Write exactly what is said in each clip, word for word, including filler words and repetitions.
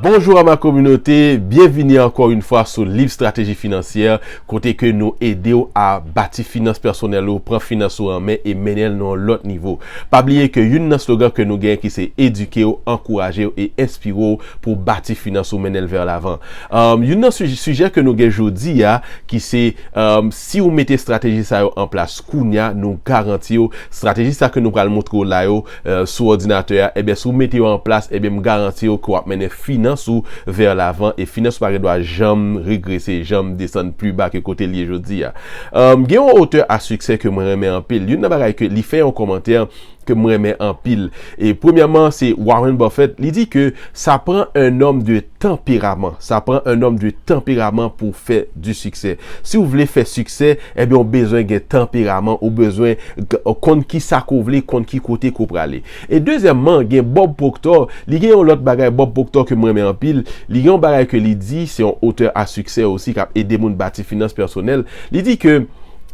Bonjour à ma communauté, byenvini ankò yon fwa sou Liv Stratégie Financière, kote ke nou ede w a bati finans pèsonèl ou, pran finans ou an men e mennen l nan yon lòt nivo. Pa bliye ke youn nan slogan ke nou gen ki se edike w, ankouraje w e enspire w pou bati finans ou, mennen l vè lavan. Um, youn nan sij- sijè ke nou gen jodi a, ki se um, si w mete estrateji sa yo an plas kounya, nou garanti w, estrateji sa ke nou pral montre w la yo, euh, sou òdinatè a, ebyen, si w mete yo an plas, ebyen, m garanti w ke w ap mennen finans ou vè lavan, e finans ou pa gen dwa janm regrese, janm desann pli ba ke kote l ye jodi a. Euh, gen yon otè a siksè ke mwen renmen anpil. Youn nan bagay ke li fè yon kòmantè ke mwen renmen anpil. E premyèman, se Warren Buffett. Li di ke ça prend un homme de tempérament. Ça prend un homme de tempérament pour faire du succès. Si w vle fè siksè, ebyen, ou bezwen gen tanperaman, ou bezwen g- konn ki sa ke w vle, konn ki kote ke w prale. E dezyèmman, gen Bob Proctor. Li gen yon lòt bagay, Bob Proctor, ke mwen renmen anpil. Li gen yon bagay ke li di, se yon otè a siksè osi k ap ede moun bati finans pèsonèl. Li di ke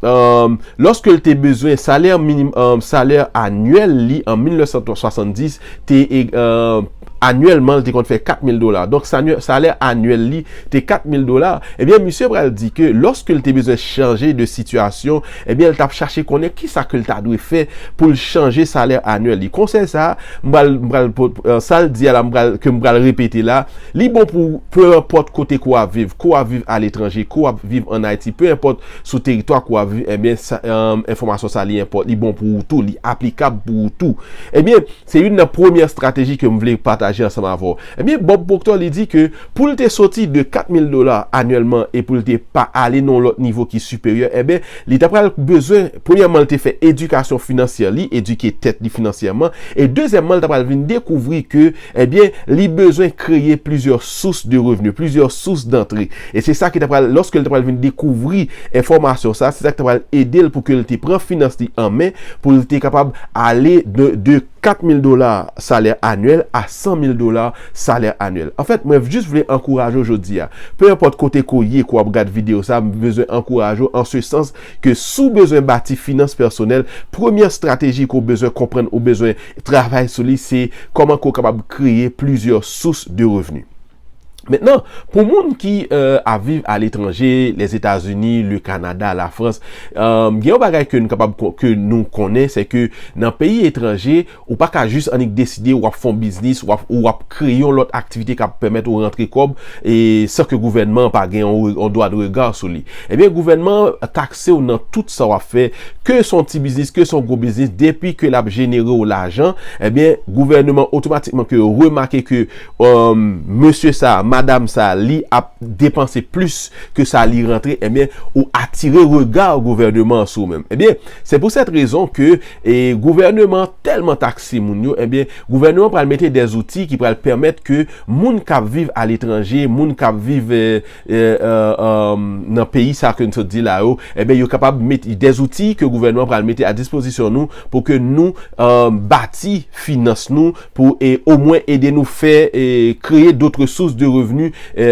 um, lòske l te bezwen salè minim, um, salè anyèl li an mil nèf san swasanndis te e, um, anyèlman, l te konn fè kat mil dola. Donk, salè, salè anyèl li te kat mil dola. Ebyen, misye pral di ke lòske l te bezwen chanje de sitiyasyon, ebyen, l t ap chache konnen ki sa ke l ta dwe fè pou l chanje salè anyèl li. Konsèy sa, m pral, m pral, uh, sa l di a la, m pral, ke m pral repete la, li bon pou peu importe kote ke w ap viv, ke w ap viv aletranje, ke w ap viv ann Ayiti, peu importe sou teritwa ke w ap viv, ebyen, sa, um, enfòmasyon sa li enpòt, li bon pou ou tou, li aplikab pou ou tou. Ebyen, se youn nan premyè estrateji ke m vle pataje ansanm avè w. Ebyen, Bob Proctor, li di ke pou l te soti de kat mil dola anyèlman e pou l te pa ale nan yon lòt nivo ki siperyè, ebyen, li ta pral bezwen, premyèman, l te fè edikasyon finansyè li, edike tèt li finansyèman, e dezyèmman, l ta pral vin dekouvri ke, ebyen, li bezwen kreye plizyè sous de revni, plizyè sous d'antre. E se sa ki ta pral, lòske l ta pral vin dekouvri enfòmasyon sa, se sa ki ta pral ede l pou ke l te pran finans li an men, pou l te kapab ale de, de kat mil dola salè anyèl a san mil dola salè anyèl. Anfèt, mwen jis vle ankouraje w jodi a. Peu importe kote ke w ye, ke w ap gad videyo sa, m bezwen ankouraje w an se sans ke si w bezwen bati finans pèsonèl, premyè estrateji ke w bezwen konprann, ou bezwen travay sou li, se kòman ke w kapab kreye plizyè sous de revni. Mentnan, pou moun ki, euh, ap viv aletranje, Lèzetazini, le Kanada, Lafrans, euh, gen yon bagay ke nou kapab ko- ke nou konnen, se ke nan peyi etranje, ou pa ka jis annik deside w ap fè yon biznis, w ap, w ap kreye yon lòt aktivite k ap pèmèt ou rantre kòb, e san ke gouvènman an pa gen yon, yon dwa de rega sou li. Ebyen, gouvènman an takse w nan tout sa w ap fè, ke se yon ti biznis, ke se yon gwo biznis, depi ke l ap jenere w lajan, ebyen, gouvènman otomatikman ke remake ke, um, mesye sa, madanm sa, li ap depanse plis ke sa li rantre, ebyen, ou atire rega gouvènman an sou ou menm. Ebyen, se pou sèt rezon ke, e, gouvènman an tèlman takse moun yo, ebyen, gouvènman an pral mete dè zouti ki pral pèmèt ke moun k ap viv aletranje, moun k ap viv, e, e, e, um, nan peyi sa ke n sot di la yo, ebyen, yo kapab mete dè zouti ke gouvènman an pral mete a dispozisyon nou pou ke nou, e, bati finans nou, pou, e, omwen ede nou fè, e, kreye dòt sous de revni, e,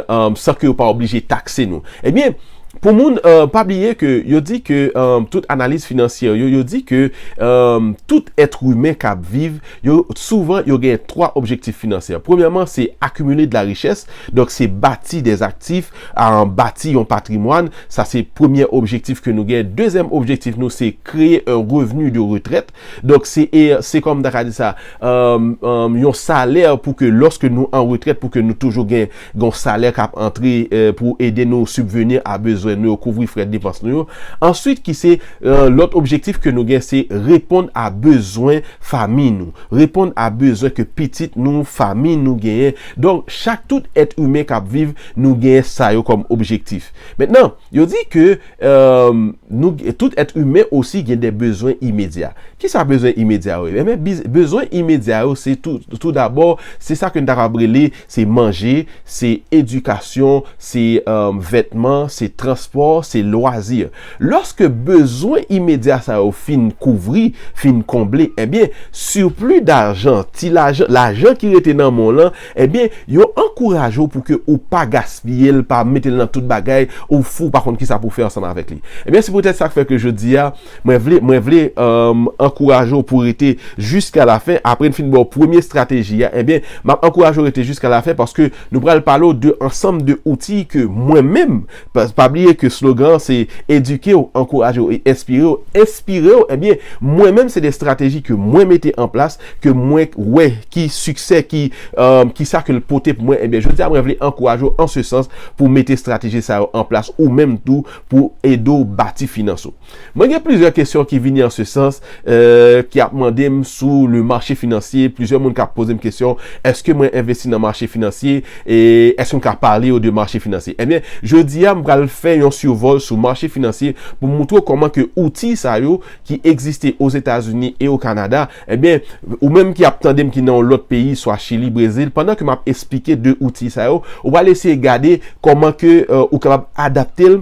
um, san ke yo pa oblije takse nou. Ebyen, pou moun, e, pa bliye ke yo di ke, um, tout analiz finansyè yo, yo di ke, um, tout èt imen k ap viv, yo, souvan, yo gen twa objektif finansyè. Premyèman, se akimile de la richès, donk se bati dè aktif, a, bati yon patrimwàn. Sa se premyè objektif ke nou gen. Dezyèm objektif nou, se kreye un revenu de retraite. Donk, se, e, se kòm m ta ka di sa, um, um, yon salè pou ke lòske nou an retrèt, pou ke nou toujou gen, gen yon salè k ap antre, e, pou ede nou sibveni a bezwen nou yo, kouvri frè depans nou yo. Answit, ki se, e, lòt objektif ke nou gen, se reponn a bezwen fanmi nou, reponn a bezwen ke pitit nou, fanmi nou genyen. Donk, chak tout èt imen k ap viv, nou genyen sa yo kòm objektif. Mentnan, yo di ke, e, nou, tout èt imen osi gen dè bezwen imedya. Ki sa bezwen imedya yo ye? Ebyen, biz- bezwen imedya yo, se tou, tou dabò, se sa ke n ta kapab rele, se manje, se edikasyon, se, e, vètman, se trans- spò, se lwazi. Lòske bezwen imedya sa yo fin kouvri, fin konble, ebyen, sipli dajan, ti lajan, lajan ki rete nan men w lan, ebyen, yo ankouraje w pou ke ou pa gaspiye l, pa mete l nan tout bagay, ou fou, pa konn kisa pou fè ansanm avèk li. Ebyen, se poutèt sa k fè ke jodi a, mwen vle, mwen vle, euh, ankouraje w pou rete jiska la fen. Apre n fin ba w premye estrateji a, ebyen, m ap ankouraje w rete jiska la fen paske nou pral pale w de ansanm de outi ke mwen menm, pa, pa bliye ke slogan an se edike w, ankouraje w e enspire w. Enspire w, ebyen, mwen menm se de estrateji ke mwen mete an plas, ke mwen wè ki siksè, ki, euh, ki sa ke l pote pou mwen. Ebyen, jodi a mwen vle ankouraje w an se sans pou mete estrateji sa yo an plas ou menm tou pou ede w bati finans ou. Mwen gen plizyè kesyon ki vini an se sans, euh, ki ap mande m sou le marché financier. Plizyè moun k ap poze m kesyon, èske mwen envesti nan mache finansye? E èske m ka pale yo de mache finansye? Ebyen, jodi a, m pral fè yon sivòl sou mache finansye pou m moutre w kòman ke outi sa yo ki egziste Ozetazini e o Kanada, ebyen, ou menm ki ap tande m ki nan yon lòt peyi, swa Chili, Brezil, pandan ke m ap esplike de outi sa yo, ou pral eseye gade kòman ke, euh, ou kapab adapte l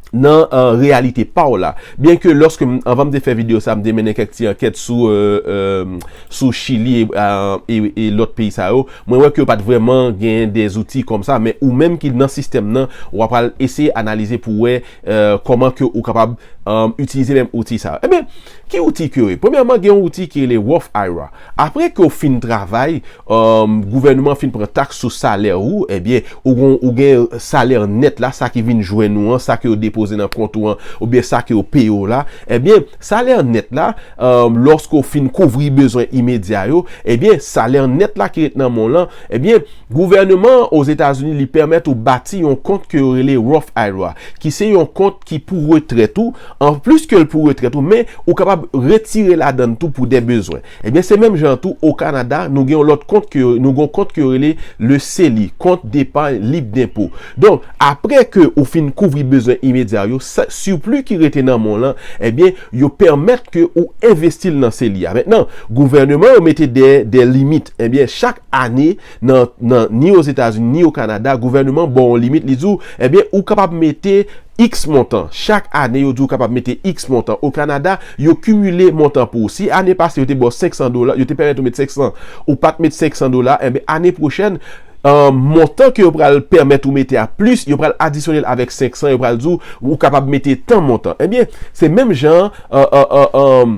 nan, euh, reyalite pa w la. Byen ke lòske m, anvan m te fè videyo sa, m te mennen kèk ti ankèt sou, euh, euh, sou Chili e, euh, e, e lòt peyi sa yo, mwen wè ke yo pa t vrèman gen de zouti kòm sa, men ou menm ki nan sistèm nan, w ap pral eseye analize pou wè, euh, kòman ke ou kapab, euh, itilize menm outi sa yo. Ebyen, ki outi ke yo ye? Premyèman, gen yon outi ki rele Roth I R A. Apre ke w fin travay, um, gouvènman an fin pran taks sou salè ou, ebyen, ou gon, ou gen salè nèt la, sa ki vin jwenn ou an, sa ke yo depoze nan kont ou an, oubyen sa ke yo peye w la, ebyen, salè nèt la, um, lòske w fin kouvri bezwen imedya yo, ebyen, salè nèt la ki ret nan men w lan, ebyen, gouvènman an Ozetazini, li pèmèt ou bati yon kont ke yo rele Roth I R A, ki se yon kont ki pou retrèt ou, an plis ke l pou retrèt ou, men ou kapab retire ladan l tou pou de bezwen. Ebyen, se menm jan tou, o Kanada, nou gen yon lòt kont ke, nou gen yon kont ke yo rele le CELI, kont depann lib denpo. Donk, apre ke ou fin kouvri bezwen imedya yo, sa, sipli ki rete nan men w lan, ebyen, yo pèmèt ke ou envesti l nan CELI a. Mentnan, gouvènman yo mete de, de limit. Ebyen, chak ane, nan, nan, ni Ozetazini, ni o Kanada, gouvènman ba w yon limit, li di w, ebyen, ou kapab mete X montan. Chak ane, yo di w kapab mete X montan. O Kanada, yo kimile montan pou ou. Si ane pase, yo te ba w senk san dola, yo te pèmèt ou met senk san, ou pa t met senk san dola, enben, ane pwochèn, euh, montan ke yo pral pèmèt ou mete a plis, yo pral adisyone l avèk senk san, yo pral di w, ou kapab mete tan montan. Ebyen, se menm jan, euh, euh, euh, euh,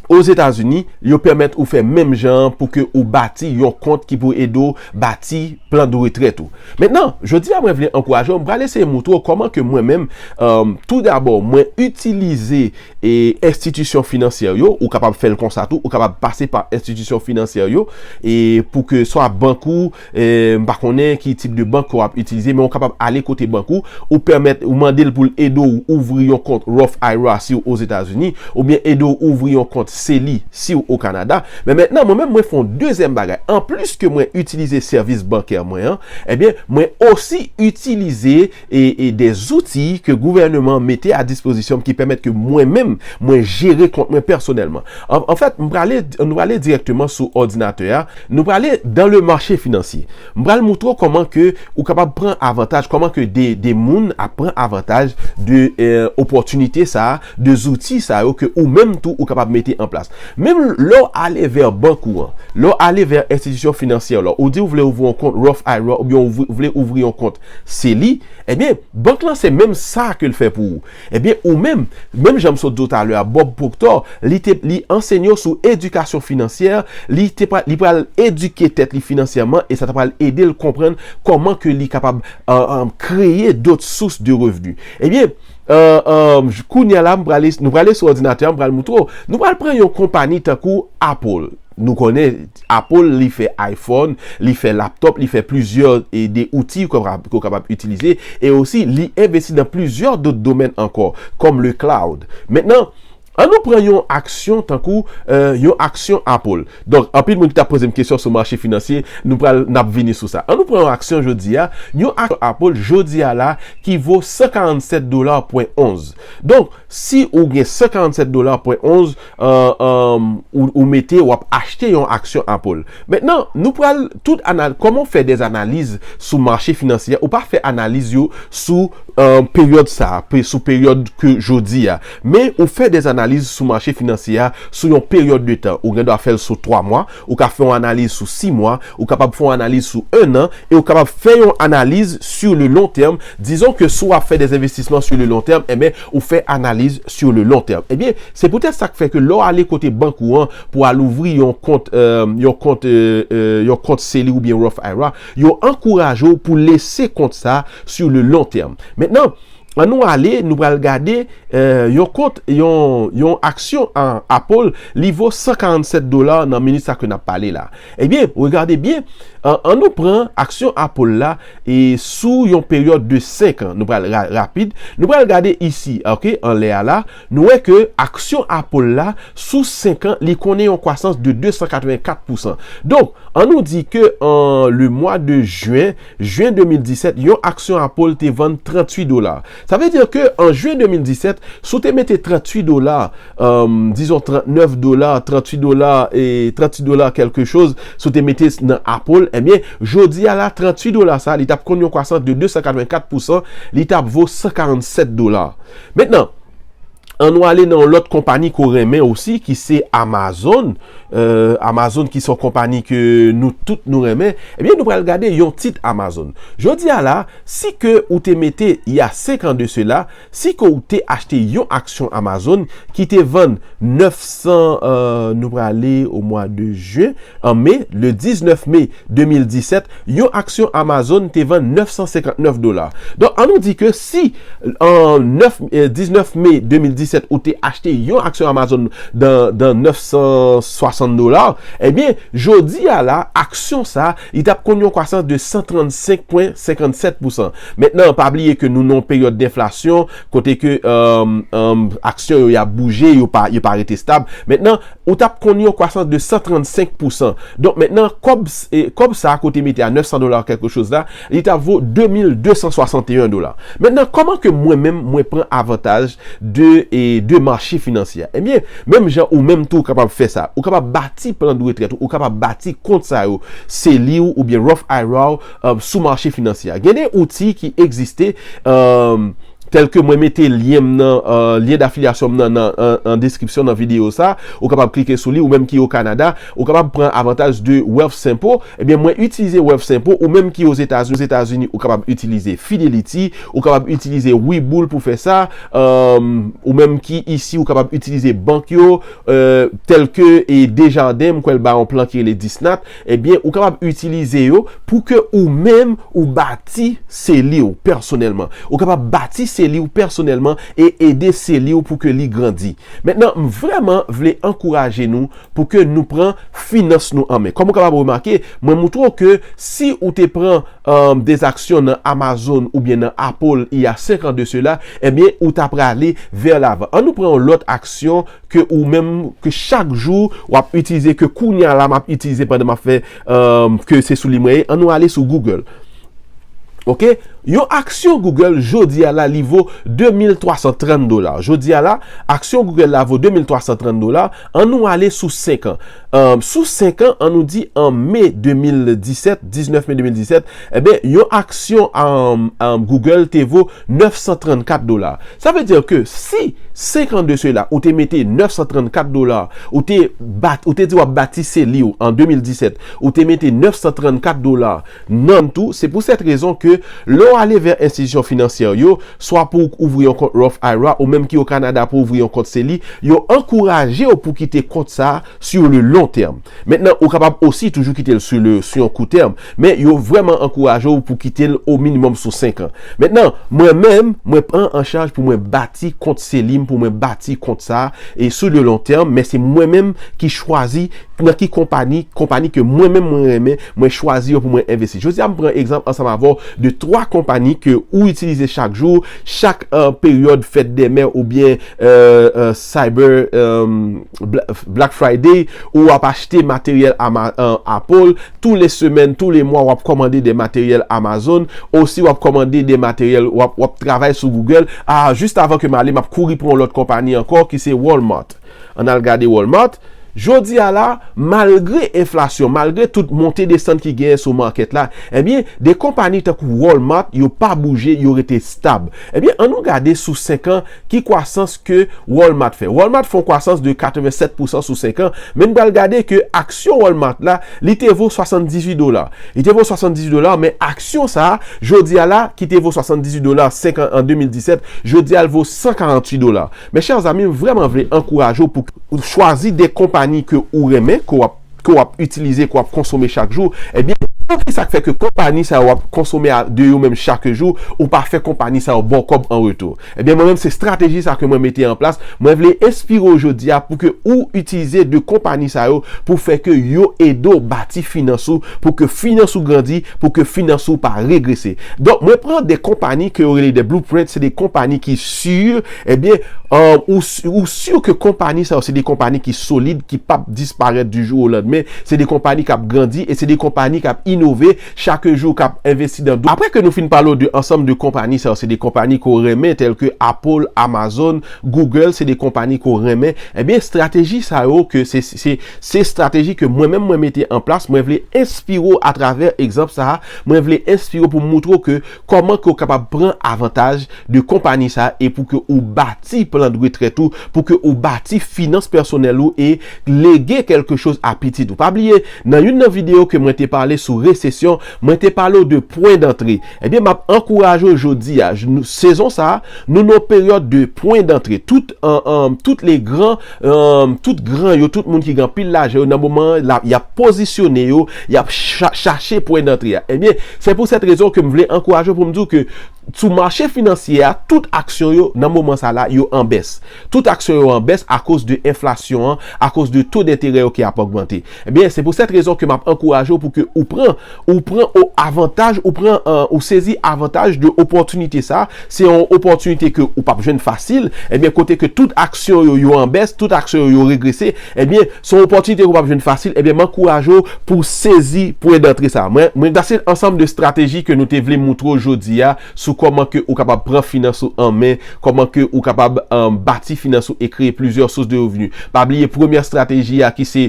Ozetazini, yo pèmèt ou fè menm jan pou ke ou bati yon kont ki pou ede w bati plan de retrèt ou. Mentnan, jodi a mwen vle ankouraje w, m pral eseye moutre w kòman ke mwen menm, euh, tou dabò, mwen itilize e enstitisyon finansyè yo, ou kapab fè l konsa tou, ou kapab pase pa enstitisyon finansyè yo, e pou ke swa bank ou, e m pa konnen ki tip de bank ke w ap itilize, men ou kapab ale kote bank ou, ou pèmèt, ou mande l pou l ede w ouvri yon kont Roth I R A si w Ozetazini, oubyen ede w ouvri yon kont CELI si w o Kanada. Men mentnan, mwen menm, mwen fè yon dezyèm bagay. Anplis ke mwen itilize sèvis bankè mwen an, ebyen, mwen osi itilize e, e de zouti ke gouvènman mete a dispozisyon m ki pèmèt ke mwen menm, mwen jere kont mwen pèsonèlman. An, anfèt, m prale, nou prale dirèkteman sou òdinatè a, nou prale dans le marché financier. M pral moutre w kòman ke ou kapab pran avantaj, kòman ke de, de moun ap pran avantaj de, euh, opòtinite sa a, de zouti sa yo ke ou menm tou ou kapab mete an plas. Menm lè w ale vè bank ou an, lè w ale vè enstitisyon finansyè la, ou di w vle ouvri yon kont Roth I R A oubyen ou vle ouvri yon kont CELI, ebyen, bank lan se menm sa ke l fè pou ou. Ebyen, ou menm, menm jan m sot di w talè a, Bob Proctor, li te, li ansenye w sou edikasyon finansyè, li te pra-, li pral edike tèt li finansyèman e sa ta pral ede l konprann kòman ke li kapab, euh, euh, kreye dòt sous de revni. Ebyen, euh, euh, j-, kounye a la, m prale, nou prale sou òdinatè a, m pral moutre w. Nou pral pran yon konpani tankou Apple. Nou konnen Apple, li fè iPhone, li fè laptop, li fè plizyè, e, de outi ke w kapab, ke w kapab itilize, e osi li envesti nan plizyè dòt domèn ankò, kòm le cloud. Mentnan, An nou pran yon aksyon tankou, euh, yon aksyon Apple. Donk, anpil moun ki t ap poze m kesyon sou mache finansye, nou pral, n ap vini sou sa. An nou pran yon aksyon jodi a, yon aksyon Apple jodi a la ki vo san karannsèt dola pwen onz. Donk, si ou gen san karannsèt dola pwen onz, euh, euh, ou, ou mete, w ap achte yon aksyon Apple. Mentnan, nou pral tout anal-, kòman w fè dè analiz sou mache finansye a, ou pa fè analiz yo sou, euh, peryòd sa a, pe-, sou peryòd ke jodi a. Men ou fè dè analiz sou mache finansye a sou yon peryòd de tan. Ou gen dwa fè l sou twa mwa, ou ka fè yon analiz sou sis mwa, ou kapab fè yon analiz sou en an, e ou kapab fè yon analiz sur le long terme. Dizon ke si w ap fè dè envestisman sur le long terme, enben, ou fè analiz sur le long terme. Ebyen, se poutèt sa k fè ke lè w ale kote bank ou an pou al ouvri yon kont, euh, yon kont, euh, euh, yon kont seli oubyen Roth I R A, yo ankouraje w pou lese kont sa sur le long terme. Mentnan, an nou ale, nou pral gade, euh, yon kont, yon, yon aksyon an Apple, li vo san karannsèt dola nan minit sa ke n ap pale la. Ebyen, regade byen, an, an nou pran aksyon Apple la e sou yon peryòd de senk an, nou pral ra-, rapid, nou pral gade isi, ok, anlè a la, nou wè ke aksyon Apple la, sou senk an, li konnen yon kwasans de de san katrevenkat pousan. Donk, an nou di ke an le mwa de jen, jen de mil disèt, yon aksyon Apple te vann tranntuit dola. Sa vle di ke an jen de mil disèt, si w te mete tranntuit dola, euh, dizon trannèf dola, tranntuit dola e tranntuit dola kèlke choz, si w te mete nan Apple, ebyen, jodi a la, tranntuit dola sa, li t ap konn yon kwasans de de san katrevenkat pousan, li t ap vo san karannsèt dola. Mentnan, an nou ale nan yon lòt konpani ke w renmen osi, ki se Amazon. Euh, Amazon ki se yon konpani ke nou tout nou renmen. Ebyen, nou pral gade yon tit Amazon. Jodi a la, si ke ou te mete, il y a cinq ans de cela, si ke ou te achte yon aksyon Amazon ki te vann nèf san, euh, nou prale o mwa de jen, an me, le diznèf me de mil disèt, yon aksyon Amazon te vann nèf san senkantnèf dola. Donk, an nou di ke si an nèf, euh, diznèf me de mil disèt, ou te achte yon aksyon Amazon nan, nan nèf san swasant dola, ebyen, jodi a la, aksyon sa, li t ap konn yon kwasans de san trannsenk pwen senkannsèt pousan. Mentnan, pa bliye ke nou nan yon peryòd denflasyon, kote ke, euh, euh, aksyon yo, y ap bouje, yo pa, yo pa rete stab. Mentnan, ou t ap konn yon kwasans de san trannsenk pousan. Donk, mentnan, kòb, e, kòb sa a ke w te mete a nèf san dola kèlke choz la, li t ap vo de mil de san swasanteyen dola. Mentnan, kòman ke mwen menm, mwen pran avantaj de, e, de mache finansye a? Ebyen, menm jan ou menm tou, ou kapab fè sa. Ou kapab bati plan de retrèt ou, ou kapab bati kont sa yo, seli w oubyen Roth I R A w, euh, sou mache finansye a. Gen de outi ki egziste, euh, tèl ke mwen mete lyen m nan, euh, lyen dafilyasyon m nan, nan, an, an deskripsyon nan videyo sa, ou kapab klike sou li, ou menm ki o Kanada, ou kapab pran avantaj de Wealthsimple. Ebyen, mwen itilize Wealthsimple, ou menm ki Ozetazini, Ozetazini, ou kapab itilize Fidelity, ou kapab itilize Webull pou fè sa, euh, ou menm ki isi, ou kapab itilize bank yo, euh, tèl ke, e, Desjardins, m kwè l ba yon plan ki rele Disnat, ebyen, ou kapab itilize yo pou ke ou menm ou bati seli w pèsonèlman. Ou kapab bati seli w pèsonèlman e ede seli w pou ke li grandi. Mentnan, m vrèman vle ankouraje nou pou ke nou pran finans nou an men. Kòm ou kapab remake, mwen moutre w ke si ou te pran, euh, de aksyon nan Amazon oubyen nan Apple il y a cinq ans de cela, ebyen, ou ta prale vè lavan. An nou pran yon lòt aksyon ke ou menm, ke chak jou w ap itilize, ke kounye a la m ap itilize pandan m ap fè, euh, ke se sou li mwen ye. An nou ale sou Google. Ok? Yon aksyon Google jodi a la, li vo de mil twa san trant dola. Jodi a la, aksyon Google la vo de mil twa san trant dola. An nou ale sou senk an. Euh, sou senk an, an nou di an me de mil disèt, diznèf me de mil disèt, ebyen, yon aksyon, euh, euh, Google te vo nèf san trannkat dola. Sa vle di ke si senk an de sela, ou te mete nèf san trannkat dola, ou te bat, ou te di w ap bati seli w an de mil disèt, ou te mete nèf san trannkat dola nan tou, se pou sèt rezon ke lè w ale vè enstitisyon finansyè yo, swa pou w ouvri yon kont Roth I R A, ou menm ki o Kanada pou ouvri yon kont seli, yo ankouraje w pou kite kont sa a sur le long terme. Mentnan, ou kapab osi toujou kite l sou le, sou yon kou tèm, men yo vrèman ankouraje w pou kite l o minimòm sou senk an. Mentnan, mwen menm, mwen pran an chaj pou mwen bati kont seli m, pou mwen bati kont sa, e sou le long terme, men se mwen menm ki chwazi nan ki konpani, konpani ke mwen menm mwen renmen, mwen chwazi yo pou mwen envesti. Jodi a, m pran egzanp ansanm avè w de twa konpani ke ou itilize chak jou, chak, euh, peryòd fèt dè mè oubyen, euh, euh, Cyber, euh, Bla-, Black Friday, ou w ap achte materyèl Ama-, euh, Apple, tou le semèn, tou le mwa, w ap kòmande de materyèl Amazon, osi w ap kòmande de materyèl, w ap, w ap travay sou Google. Ah, jis avan ke m ale, m ap kouri pran yon lòt konpani ankò ki se Walmart. Ann al gade Walmart. Jodi a la, malgre enflasyon, malgre tout monte desann ki genyen sou makèt la, ebyen, de konpani tankou Walmart, yo pa bouje, yo rete stab. Ebyen, ann nou gade sou senk an ki kwasans ke Walmart fè. Walmart fè yon kwasans de katrevennsèt pousan sou senk an, men n pral gade ke aksyon Walmart la, li te vo swasanndizuit dola. Li te vo swasanndizuit dola, men aksyon sa a, jodi a la, ki te vo swasanndizuit dola senk an an de mil disèt, jodi a, l vo san karanntuit dola. Mes chers amis, m vrèman vle ankouraje w pou w chwazi de konpani ke ou renmen, ke w ap, ke w ap itilize, ke w ap konsome chak jou. Ebyen, poukisa k fè ke konpani sa yo w ap konsome a, de yo menm chak jou, ou pa fè konpani sa yo ba w kòb an retou? Ebyen, mwen menm, se estrateji sa ke mwen mete an plas. Mwen vle enspire w jodi a pou ke ou itilize de konpani sa yo pou fè ke yo ede w bati finans ou, pou ke finans ou grandi, pou ke finans ou pa regrese. Donk, mwen pran de konpani ke yo rele de blueprint, se de konpani ki si, ebyen, euh, ou, ou si ke konpani sa yo se de konpani ki solid, ki p ap disparèt du jour au lendemain, se de konpani k ap grandi e se de konpani k ap inove chak jou, k ap envesti nan do. Apre ke nou fin pale w de ansanm de konpani sa yo, se de konpani ke w renmen, tèl ke Apple, Amazon, Google, se de konpani ke w renmen, ebyen, estrateji sa yo, ke se, se, se estrateji ke mwen menm mwen mete an plas, mwen vle enspire w atravè egzanp sa a, mwen vle enspire w pou m moutre w ke kòman ke w kapab pran avantaj de konpani sa a e pou ke ou bati plan de retrèt ou, pou ke ou bati finans pèsonèl ou e lege kèlke choz a pitit ou. Pa bliye, nan youn nan videyo ke mwen te pale sou resesyon, mwen te pale w de pwen dantre. Ebyen, m ap ankouraje w jodi a, nou, sezon sa a, nou nan yon peryòd de pwen dantre. Tout, euh, euh, tout le gran, euh, tout gran yo, tout moun ki gen anpil lajan yo, nan moman an, la, y ap pozisyone yo, y ap cha-, chache pwen dantre a. Ebyen, se pou sèt rezon ke m vle ankouraje w pou m di w ke sou mache finansye a, tout aksyon yo, nan moman sa la, yo an bès. Tout aksyon yo an bès akoz de enflasyon an, akoz de to denterè yo ki ap ogmante. Ebyen, se pou sèt rezon ke m ap ankouraje w pou ke ou pran, ou pran o avantaj, ou pran, euh, ou sezi avantaj de opòtinite sa. Se yon opòtinite ke ou p ap jwenn fasil. Ebyen, kote ke tout aksyon yo, yo an bès, tout aksyon yo, yo regrese, ebyen, se yon opòtinite ke ou p ap jwenn fasil. Ebyen, m ankouraje w pou sezi pwen dantre sa. Mwen, mwen, sa se ansanm de estrateji ke nou te vle moutre w jodi a sou kòman ke ou kapab pran finans ou an men, kòman ke ou kapab, euh, bati finans ou e kreye plizyè sous de revni. Pa bliye premyè estrateji a ki se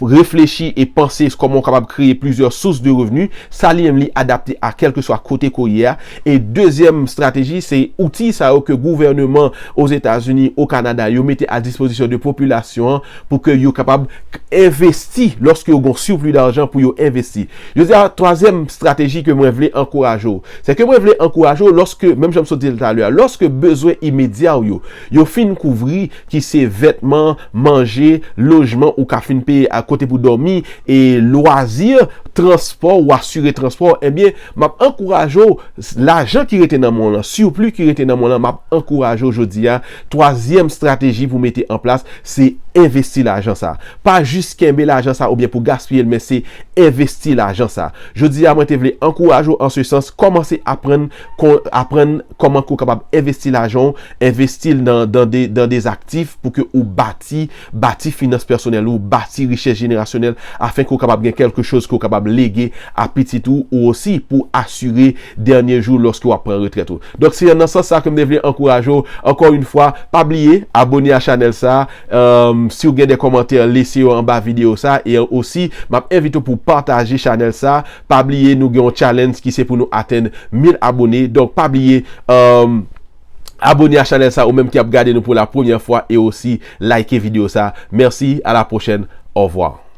reflechi e panse kòman ou kapab kreye plizyè sous de revni. Sa li menm li adapte a kèlkeswa kote ke w ye a. E dezyèm estrateji, se outi sa yo ke gouvèneman Ozetazini, o Kanada, yo mete a dispozisyon de popilasyon an pou ke yo kapab envesti lòske yo gen yon sipli dajan pou yo envesti. Jodi a, twazyèm estrateji ke mwen vle ankouraje w, se ke mwen vle ankouraje w lòske, menm jan m sot di l talè a, lòske bezwen imedya w yo, yo fin kouvri, ki se vètman, manje, lojman ou ka fin peye a kote pou dòmi, e lwazi, transpò, ou asire transpò, ebyen, m ap ankouraje w, lajan ki rete nan men w lan, sipli ki rete nan men w lan, m ap ankouraje w jodi a, twazyèm estrateji pou mete an plas, se envesti lajan sa. Pa jis kenbe lajan sa oubyen pou gaspiye l, men se envesti lajan sa. Jodi a, mwen te vle ankouraje w an se sans, kòmanse aprann, kon-, aprann kòman ke w kapab envesti lajan w, envesti l nan, nan de, nan de aktif pou ke ou bati, bati finans pèsonèl ou, bati richès jenerasyonèl, afen ke w kapab gen kèlke choz ke w kapab lege a pitit ou, ou osi pou asire dènye jou lòske w ap pran retrèt ou. Donk, se nan sans sa ke m te vle ankouraje w. Ankò yon fwa, pa bliye, abone a chanèl sa. Euh, si w gen de kòmantè, lese yo anba videyo sa. E osi, m ap envite w pou pataje chanèl sa. Pa bliye, nou gen yon challenge ki se pou nou atenn mil abone. Donk, pa bliye, euh, abone a chanèl sa, ou menm ki ap gade nou pou la premyè fwa, e osi like videyo sa. Mèsi, a la pwochèn, orevwa.